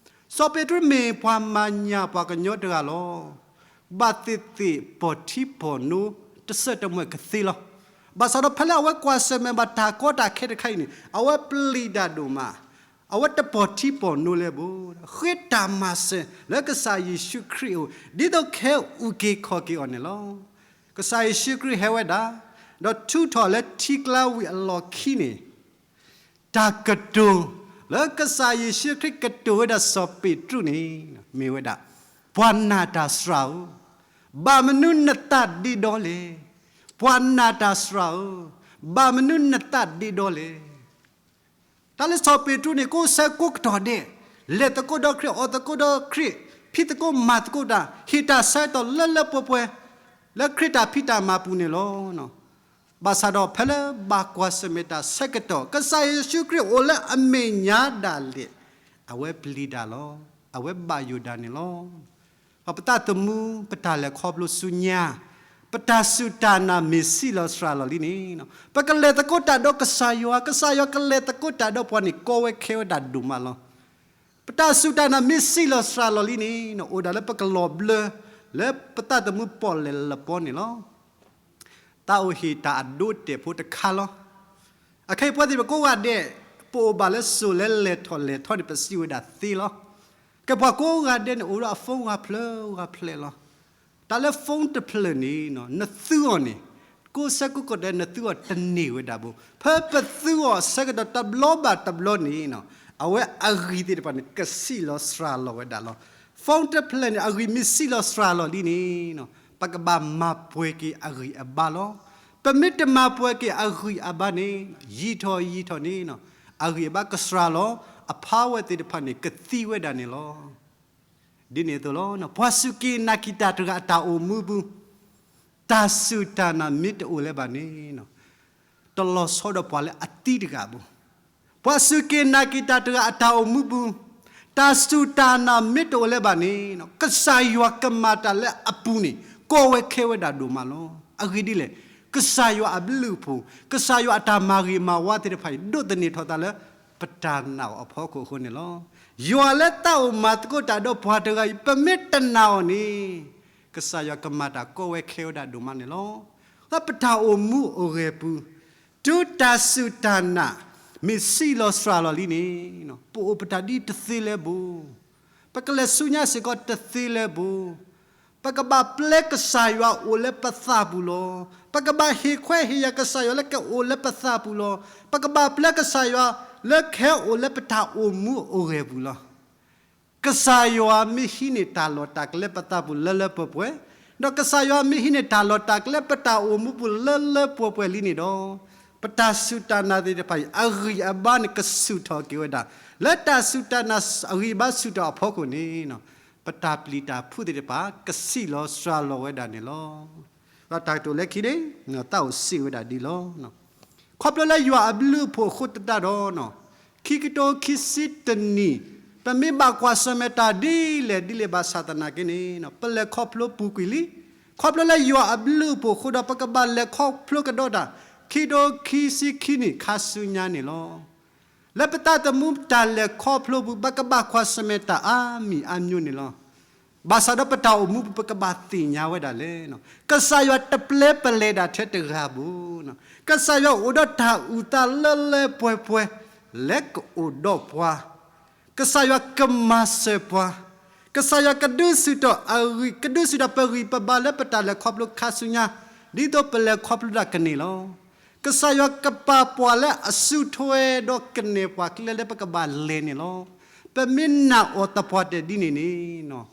စီၤပ့းတရူးမ့ၢ်ပှၤမၤညၣ်ပှၤကညီတဂၤလီၤ. ဘၣ်သ့ၣ်သ့ၣ်ပိာ်ထံပိာ်နိတစဲးတမှဲာ်ကသ့လီၤ. ဘၣ်ဆၣ်ဒီးဖဲလၢအဝဲကွၢ်ဆၢၣ်မဲာ်ဘၣ်တၢ်ကီတၢ်ခဲတခါအံၤန့ၣ် အဝဲပျံၤတၢ်ဒိၣ်မး, အဝဲတပိာ်ထံပိာ်နိလၢၤဘၣ်, ဃ့တၢ်မၤစၢၤလၢကစၢ်ယ့ၣ်ၡူးခရံာ်အအိၣ် ဒ်သိးကဟဲအုၣ်က့ၤခီၣ်က့ၤအီၤန့ၣ်လီၤ. ကစၢ်ယ့ၣ်ၡူးခရံာ်ဟဲဝဲဒၣ်, ဒီးထုးထီၣ်လၢထံကျါဝံၤအလီၢ်ခံန့ၣ် တၢ်ကတိၤလၢကစၢ်ယ့ၣ်ၡူးခရံာ်ကတိၤဝဲဒၣ်စီၤပ့းတရူးန့ၣ် မ့ၢ်ဝဲဒၣ်, ပှၤနာ်တၢ်စှၤဧၢ, ဘၣ်မနုၤနသးဒ့ဒီလဲၣ်. ပှၤနာ်တၢ်စှၤဧၢ, ဘၣ်မနုၤနသးဒ့ဒီလဲၣ်. တၢ်လၢစီၤပ့းတရူးန့ၣ် ကိးဆၢကိးကတီၢ်ဒဲး လဲၤသကိးဒီးခရံာ် အီၣ်သကိးဒီးခရံာ် ဖံးသကိးမၤသကိးတၢ် ဟ့ၣ်တၢ်ဆၢကတီၢ်လၢလၢပှဲၤပှဲၤ လၢခရံာ်တၢ်ဖံးတၢ်မၤပူၤန့ၣ်လီၤ. ဘၣ်ဆၣ်ဒီးဖဲလၢဘၣ်ကွၢ်ဆၢၣ်မဲာ်တၢ်ဆၢကတီၢ် ကစၢ်ယ့ၣ်ၡူးခရံာ်အိၣ်လၢအမဲာ်ညါဒၣ်လဲာ် အဝဲပျံၤတၢ်လီၤ. အဝဲဘၣ်ယိၣ်တၢ်န့ၣ်လီၤ. ပသးသမူ ပတၢ်လဲၤခီဖျိဆူညါ, ပတၢ်စူၢ်တၢ်နာ်မ့ၢ်ဆံးလီၤစှၤလီၤလံန့ၣ်, ပကလဲၤသကိးတၢ်ဒီးကစၢ်ယွၤ, ကစၢ်ယွၤကလဲၤသကိးတၢ်ဒီးပှၤန့ၣ် ကီဝဲခဲဝဲဒၣ်ဒိၣ်မးလီၤ. ပတၢ်စူၢ်တၢ်နာ်မ့ၢ်ဆံးလီၤစှၤလီၤလံန့ၣ် အိၣ်ဒၣ်လၢပကလီၤဘျၢ လၢပသးသမူပီၣ်လဲၣ်လပီန့ၣ်လီၤ. တၢ်အိၣ်ဟ့ၣ်တၢ်အဒိအတဲာ်ဖိတခါလီၤ. အခဲအံၤပဝဲသ့ၣ်ကိးဂၤဒဲး ပအိၣ်ဘၣ်လၢစိၤလၢလဲၤထီၣ်လဲၤထီန့ၣ် ပစံးဝဲဒၣ်သ့လီၤ. ကဲပှၤကိးဂၤဒဲးန့ၣ် အိၣ်ဒီးအ phone ဂၤဖျၢၣ်ဂၤဖျၢၣ်လီၤ. တၢ်လၢ phone တဖျၢၣ်န့ၣ် နသူအီၤန့ၣ် ကိးဆၢကိးကတီၢ်ဒဲး နသူအီၤတန့ၢ်ဝဲဒၣ်ဘၣ်. ဖဲပသူအီၤဆၢကတီၢ်တဘျီဘၣ်တဘျီန့ၣ် အဝဲအဂံၢ်သ့ၣ်တဖၣ်န့ၣ် ကဆံးလီၤစှၤလီၤဝဲဒၣ်လီၤ. phone တဖျၢၣ်န့ၣ် အဂံၢ်မ့ၢ်ဆံးလီၤစှၤလီၤလံန့ၣ် ပကဘၣ်မၤပှဲၤက့ၤအဂံၢ်အဘါလီၤ. ပမ့ၢ်တမၤပှဲၤက့ၤအဂံၢ်အဘါန့ၣ် ယံာ်ထီၣ်ယံာ်ထီၣ်န့ၣ် အဂံၢ်အဘါကစှၤလီၤ, အဖါဝဲသ့ၣ်တဖၣ်န့ၣ် ကသံဝဲဒၣ်န့ၣ်လီၤ. ဒ်န့ၣ်အသိးလီၤ. ပှၤစူၢ်က့ၤနာ်က့ၤတၢ်တဂၤအတၢ်အိၣ်မူပူၤ တၢ်စူၢ်တၢ်နာ်မ့ၢ်တအိၣ်လၢၤဘၣ်န့ၣ် တလီၤဆီဒီးပှၤလၢအသံတဂၤဘၣ်. ပှၤစူၢ်က့ၤနာ်က့ၤတၢ်တဂၤအတၢ်အိၣ်မူပူၤ တၢ်စူၢ်တၢ်နာ်မ့ၢ်တအိၣ်လၢၤဘၣ်န့ၣ် ကစၢ်ယွၤကမၤတၢ်လၢအပူၤန့ၣ် ကီဝဲခဲဝဲဒၣ်ဒိၣ်မးလီၤ. အဂ့ၢ်ဒ်လဲၣ်, ကစၢ်ယွၤအဘျုးအဖှိၣ် ကစၢ်ယွၤအတၢ်မၤဂ့ၤမၤဝါသ့ၣ်တဖၣ်အံၤ ဒိးသန့ၤထီၣ်သးလၢ ပတၢ်နာ်အီၤအဖီခိၣ်အဃိန့ၣ်လီၤ. ယွၤလၢသးအိၣ်မၤသကိးတၢ်ဒီးပှၤတဂၤအံၤ ပမ့ၢ်တနာ်အီၤန့ၣ် ကစၢ်ယွၤကမၤတၢ်ကီဝဲခဲဝဲဒၣ်ဒိၣ်မးန့ၣ်လီၤ. လၢပတၢ်အိၣ်မူအိၣ်ဂဲၤပူၤ တုၤတၢ်စူၢ်တၢ်နာ် မ့ၢ်ဆံးလီၤစှၤလီၤလံန့ၣ် ပအိၣ်ပတၢ်ဒ်တသ့လၢၤဘၣ်. ပကလဲၤဆူညါစ့ၢ်ကီးတသ့လၢၤဘၣ်. ပကဘၣ်ပျဲကစၢ်ယွၤအိၣ်လၢပသးပူၤလီၤ. ပကဘၣ်ဟ့ၣ်ခွဲးဟ့ၣ်ယာ်ကစၢ်ယွၤလၢကအိၣ်လၢပသးပူၤလီၤ. ပကဘၣ်ပျဲကစၢ်ယွၤလၢကဟဲအိၣ်လၢပတၢ်အိၣ်မူအိၣ်ဂဲၤပူၤလီၤ. ကစၢ်ယွၤမ့ၢ်ဟံးန့ၢ်တၢ်လီၢ်တၢ်ကျဲပသးပူၤလၢလၢပှဲၤပှဲၤ, ဒီးကစၢ်ယွၤမ့ၢ်ဟံးန့ၢ်တၢ်လီၢ်တၢ်ကျဲပတၢ်အိၣ်မူပူၤလၢလၢပှဲၤပှဲၤလံန့ၣ်ဒီး ပတၢ်စူၢ်တၢ်နာ်သ့ၣ်တဖၣ်အံၤ အဂံၢ်အဘါန့ၣ်ကဆူၣ်ထီၣ်က့ၤဝဲဒၣ်. လၢတၢ်စူၢ်တၢ်နာ်အဂံၢ်အဘါဆူၣ်ထီၣ်အဖီခိၣ်န့ၣ် ပတၢ်ပျံၤတၢ်ဖုးသ့ၣ်တဖၣ် ကဆံးလီၤစှၤလီၤဝဲဒၣ်န့ၣ်လီၤ. ဒီးတၢ်ကတိၤလၢခံန့ၣ် သးအိၣ်စံးဝဲဒၣ်ဒ်လီၤ. ခီဖျိလၢယွၤအဘျုးအဖှိၣ်အဃိသတးဒီး ခံကထိခံဆံတနံၣ် ပမ့ၢ်ဘၣ်ကွၢ်ဆၢၣ်မဲာ်တၢ်ဒ်လဲၣ်ဒ်လဲၣ်ဘၣ်ဆၣ်သနာ်က့န့ၣ် ပလဲၤခီဖျိပူၤကွံာ်လံ. ခီဖျိလၢယွၤအဘျုးအဖှိၣ်အဃိဒီး ပကဘၣ်လဲၤခီဖျိကဒီးတၢ် ခံကထိခံဆံခံနံၣ်ခါဆူညါန့ၣ်လီၤ. လၢပသးသမူတၢ်လဲၤခီဖျိပူၤ ပကဘၣ်ကွၢ်ဆၢၣ်မဲာ်တၢ်အါမံၤအါမံၤန့ၣ်လီၤ. ဘၣ်ဆၣ်ဒီးပတၢ်အိၣ်မူပူၤ ပကဘၣ်သ့ၣ်ညါဝဲဒၣ်လဲၣ်, ကစၢ်ယွၤတပျဲပလဲၤဒၣ်ထဲတဂၤဘၣ်. ကစၢ်ယွၤအိၣ်ဒီးတၢ်အုၣ်သးလၢလၢပှဲၤပှဲၤ လၢကအိၣ်ဒီးပှၤ ကစၢ်ယွၤကမၤစၢၤပှၤ, ကစၢ်ယွၤကဒုးဆူၣ်ထီၣ်အဂံၢ် ကဒုးဆူၣ်ထီၣ်ပဂံၢ်ပဘါလၢပတၢ်လဲၤခီဖျိခါဆူညါ, ဒ်သိးပလဲၤခီဖျိတၢ်ကန့ၢ်လီၤ. ကစၢ်ယွၤကပာ်ပှၤလၢအစုထွဲဒီးကနဲၣ်ပှၤကျဲလၢပကဘၣ်လဲၤန့ၣ်လီၤ. ပမ့ၢ်နာ်အီၤသပှၢ်တၢၢ်ဒ်န့ၣ်န့ၣ်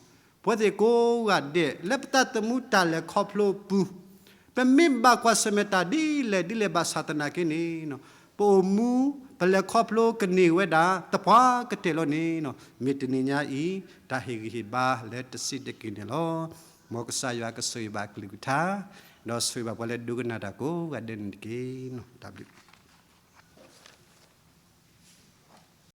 ပဝဲသ့ၣ်ကိးဂၤဒဲး လၢပသးသမူတၢ်လဲၤခီဖျိပူၤ ပမ့ၢ်ဘၣ်ကွၢ်ဆၢၣ်မဲာ်တၢ်ဒ်လဲၣ်ဒ်လဲၣ်ဘၣ်ဆၣ်သနာ်က့န့ၣ် ပအိၣ်မူ ပလဲၤခီဖျိကန့ၢ်ဝဲဒၣ်သပှၢ်ကတၢၢ်လီၤန့ၣ်, မ့ၢ်တနံၤညါအံၤ တၢ်ဟ့ၣ်ဂံၢ်ဟ့ၣ်ဘါလၢတဆံးတက့ၢ်န့ၣ်လီၤ. မ်ကစၢ်ယွၤကဆိၣ်ဂ့ၤဘၣ်အကလုၢ်ကထါ, ဒီးဆိၣ်ဂ့ၤဘၣ်ပှၤလၢဒိကနၣ်တၢ်ကိးဂၤဒဲးန့ၣ်တက့ၢ်. တၢ်ဘျုး